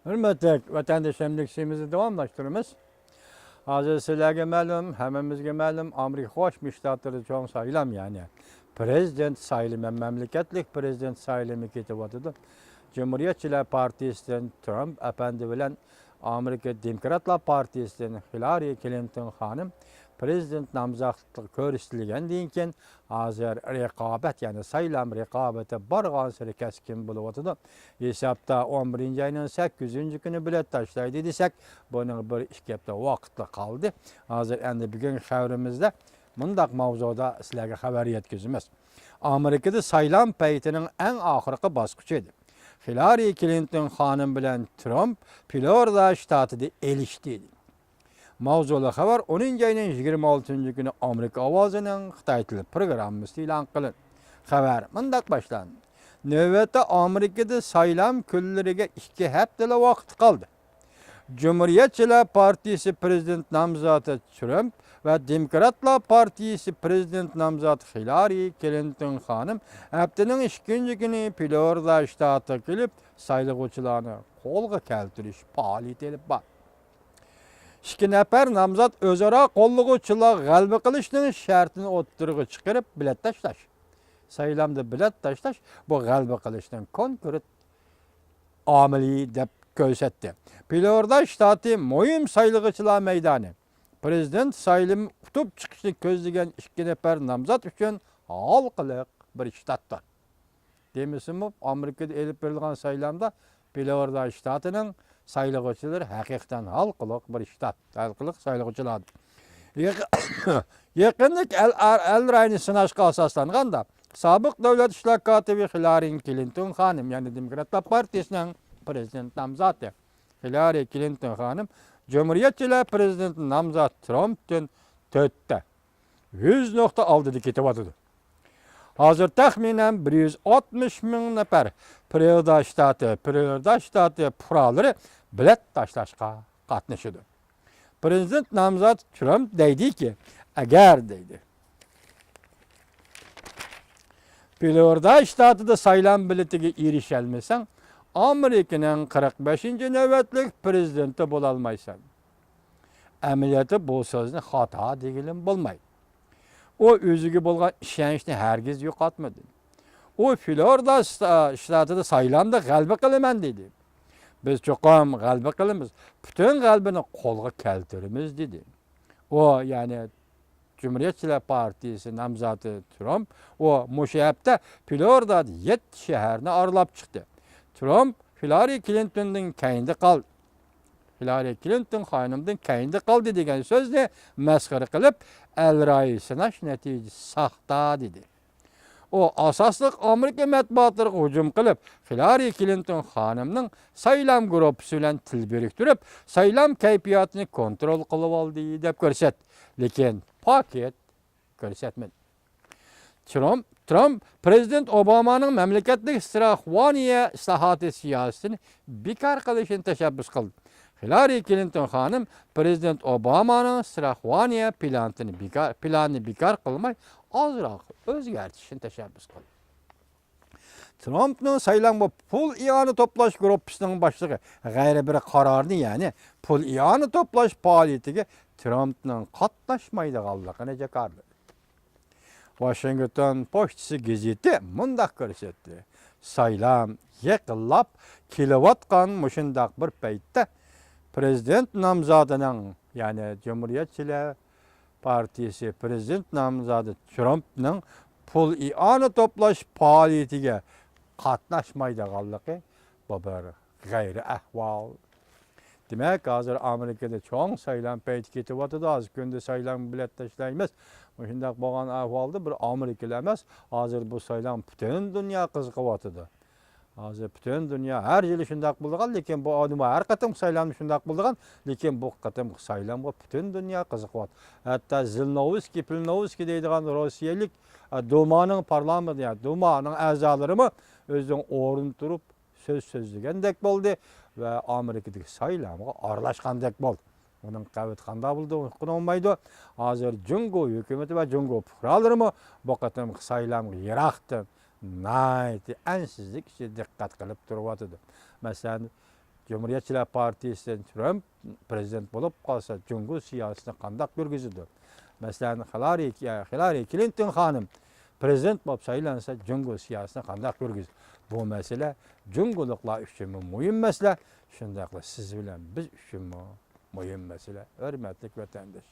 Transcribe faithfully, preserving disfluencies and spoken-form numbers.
ھۆرمەتلىك ۋەتەنداشلىرىمىز، داۋاملاشتۇرىمىز. ھازىر سىلەرگە مەلۇم، ھەممىمىزگە مەلۇم، ئامېرىكا قوشما شتاتلىرىدا چوڭ سايلام، يەنى پرېزىدېنت سايلىمى، مەملىكەتلىك پرېزىدېنت سايلىمى كېتىۋاتىدۇ. جۇمھۇرىيەتچىلەر پارتىيىسىدىن ترامپ ئەپەندى بىلەن ئامېرىكا دېموكراتلار پارتىيىسىدىن خىلارى كلىنتون خانىم پرېزىدېنت نامزاتلىقى كۆرسىتىلگەندىن كېيىن، ھازىر رىقابەت، يەنى سايلام رىقابىتى بارغانسېرى كەسكىن بولۇۋاتىدۇ. ھېسابتا ئون بىرىنچى ئاينىڭ سەككىزىنچى كۈنى بېلەت تاشلايدۇ دېسەك، بۇنىڭ بىر ئىككى ھەپتە ۋاقىتلا قالدى. ھازىر ئەمدى بۈگۈنكى خەۋىرىمىزدە مۇنداق ماۋزۇدا سىلەرگە خەۋەر يەتكۈزىمىز. ئامېرىكىدا سايلام پەيتىنىڭ ئەڭ ئاخىرقى باسقۇچى ئىدى. خىلارى كلىنتون خانىم بىلەن ترامپ فلورىدا شتاتىدا ئېلىشتى. ماۋزۇلۇق خەۋەر ئونىنچى ئاينىڭ يىگىرمە ئالتىنچى كۈنى ئامېرىكا ئاۋازىنىڭ خىتاي تىلى پروگراممىسىدا ئېلان قىلىندى. خەۋەر مۇنداق باشلاندى. نۆۋەتتە ئامېرىكىدا سايلام كۈنلىرىگە ئىككى ھەپتىلا ۋاقىت قالدى. جۇمھۇرىيەتچىلەر پارتىيىسى پرېزىدېنت نامزاتى ترامپ ۋە دېموكراتلار پارتىيىسى پرېزىدېنت نامزاتى خىلارى كلىنتون خانىم ھەپتىنىڭ ئىككىنچى كۈنى فلورىدا شتاتىغا كېلىپ، سايلىغۇچىلارنى قولغا كەلتۈرۈش پائالىيىتى ئېلىپ باردى. ئىككى نەپەر نامزات ئۆزئارا قوللىغۇچىلار غەلىبە قىلىشنىڭ شەرتىنى ئوتتۇرىغا چىقىرىپ، بېلەت تاشلاش. سايلامدا بېلەت تاشلاش، بۇ غەلىبە قىلىشنىڭ كونكرېت ئامىلى دەپ كۆرسەتتى. فلورىدا شتاتى مۇھىم سايلىغۇچىلار مەيدانى. پرېزىدېنت سايلىمى ئۇتۇپ چىقىشنى كۆزلىگەن ئىككى نەپەر نامزات ئۈچۈن ھالقىلىق بىر شتاتتۇر. دېمىسىمۇ، ئامېرىكىدا ئېلىپ بېرىلغان سايلامدا فلورىدا شتاتىنىڭ سايلىغۇچىلىرى ھەقىقەتەن ھالقىلىق بىر شتات، ھالقىلىق سايلىغۇچىلاردۇر. يېقىن-، يېقىندىكى ئەل، ئەل رايىنى سىناشقا ئاساسلانغاندا، سابىق دۆلەت ئىشلار كاتىپى خىلارى كلىنتون خانىم، يەنى دېموكراتلار پارتىيىسىنىڭ پرېزىدېنت نامزاتى خىلارى كلىنتون خانىم جۇمھۇرىيەتچىلەر پرېزىدېنت نامزاتى ترامپتىن تۆتتە يۈز نۇقتا ئالدىدا كېتىۋاتىدۇ. ھازىر تەخمىنەن بىر يۈز ئاتمىش مىڭ نەپەر فلورىدا شتاتى، فلورىدا شتاتى پۇقرالىرى بېلەت تاشلاشقا قاتنىشىدۇ. پرېزىدېنت نامزاتى ترامپ دەيدىكى، ئەگەر دەيدۇ، فلورىدا شتاتىدا سايلام بېلىتىگە ئېرىشەلمىسەڭ، ئامېرىكىنىڭ قىرىق بەشىنچى نۆۋەتلىك پرېزىدېنتى بولالمايسەن. ئەمەلىيەتتە بۇ سۆزنى خاتا دېگىلىمۇ بولمايدۇ. ئۇ ئۆزىگە بولغان ئىشەنچنى ھەرگىز يوقاتمىدى. ئۇ فلورىدا شتا-، شتاتىدا سايلامدا غەلىبە قىلىمەن دېدى. بىز چوقۇم غەلىبە قىلىمىز، پۈتۈن غەلىبىنى قولغا كەلتۈرىمىز دېدى. ئۇ، يەنى جۇمھۇرىيەتچىلەر پارتىيىسى نامزاتى ترامپ، ئۇ مۇشۇ ھەپتە فلورىدادا يەتتە شەھەرنى ئارىلاپ چىقتى. ترامپ خىلارى كلىنتوندىن كەينىدە قالدى. خىلارى كلىنتون خانىمدىن كەينىدە قالدى دېگەن سۆزنى مەسخىرە قىلىپ، ئەل رايى سىناش نەتىجىسى ساختا دېدى. ئۇ ئاساسلىق ئامېرىكا مەتبۇئاتلىرىغا ھۇجۇم قىلىپ، خىلارى كلىنتون خانىمنىڭ سايلام گۇرۇپپىسى بىلەن تىل بىرىكتۈرۈپ، سايلام كەيپىياتىنى كونترول قىلىۋالدى دەپ كۆرسەتتى. لېكىن پاكىت كۆرسەتمىدى. ترامپ، ترامپ پرېزىدېنت ئوبامانىڭ مەملىكەتلىك ئىستراخوۋانىيە ئىسلاھاتى سىياسىتىنى بىكار قىلىشنى تەشەببۇس قىلدى. خىلارى كلىنتون خانىم پرېزىدېنت ئوبامانىڭ ئىستراخوۋانىيە پىلانىنى بىكار، پىلانىنى بىكار قىلماي، ئازراق ئۆزگەرتىشنى تەشەببۇس قىلدى. ترامپنىڭ سايلامغا پۇل ئىئانە توپلاش گۇرۇپپىسىنىڭ باشلىقى غەيرىي بىر قارارنى، يەنى پۇل ئىئانە توپلاش پائالىيىتىگە ترامپنىڭ قاتناشمايدىغانلىقىنى جاكارلىدى. ۋاشىنگتون پوچتىسى گېزىتى مۇنداق كۆرسەتتى: سايلام يېقىنلاپ كېلىۋاتقان مۇشۇنداق بىر پەيتتە، پرېزىدېنت نامزاتىنىڭ، يەنى جۇمھۇرىيەتچىلەر پارتىيىسى پرېزىدېنت نامزاتى ترامپنىڭ پۇل ئىئانە توپلاش پائالىيىتىگە قاتناشمايدىغانلىقى، بۇ بىر غەيرىي ئەھۋال. دېمەك، ھازىر ئامېرىكىدا چوڭ سايلام پەيتى كېتىۋاتىدۇ. ھازىر كۈندە سايلامغا بېلەت تاشلايمىز. مۇشۇنداق بولغان ئەھۋالدا بىر ئامېرىكىلا ئەمەس، ھازىر بۇ سايلامغا پۈتۈن دۇنيا قىزىقىۋاتىدۇ. ھازىر پۈتۈن دۇنيا، ھەر يىلى شۇنداق بولىدىغان، لېكىن بۇ ئادىمى ھەر قېتىمقى سايلامدا شۇنداق بولىدىغان، لېكىن بۇ قېتىمقى سايلامغا پۈتۈن دۇنيا قىزىقىۋاتىدۇ. ھەتتا زېلنوۋسكىي، پىلنوۋسكىي دەيدىغان روسىيەلىك، ئە، دۇمانىڭ پارلامېنت، يا دۇمانىڭ ئەزالىرىمۇ ئۆزىنىڭ ئورنىدا تۇرۇپ سۆز سۆزلىگەندەك بولدى ۋە ئامېرىكىدىكى سايلامغا ئارىلاشقاندەك بولدى. ئۇنىڭ قەۋىتى قانداق بولىدۇ، ئۇققىلى بولمايدۇ. ھازىر جۇڭگو ھۆكۈمىتى ۋە جۇڭگو پۇقرالىرىمۇ بۇ قېتىمقى سايلامغا يىراقتىن ناھايىتى ئەنسىزلىك ئىچىدە دىققەت قىلىپ تۇرۇۋاتىدۇ. مەسىلەن، جۇمھۇرىيەتچىلەر پارتىيىسىدىن ترامپ پرېزىدېنت بولۇپ قالسا، جۇڭگو سىياسىتىنى قانداق يۈرگۈزىدۇ؟ مەسىلەن، خىلارى، خىلارى كلىنتون خانىم پرېزىدېنت بولۇپ سايلانسا، جۇڭگو سىياسىتىنى قانداق يۈرگۈزىدۇ؟ بۇ مەسىلە جۇڭگولۇقلار ئۈچۈنمۇ مۇھىم مەسىلە، شۇنداقلا سىز بىلەن بىز ئۈچۈنمۇ مۇھىم مەسىلە، ھۆرمەتلىك ۋەتەنداش.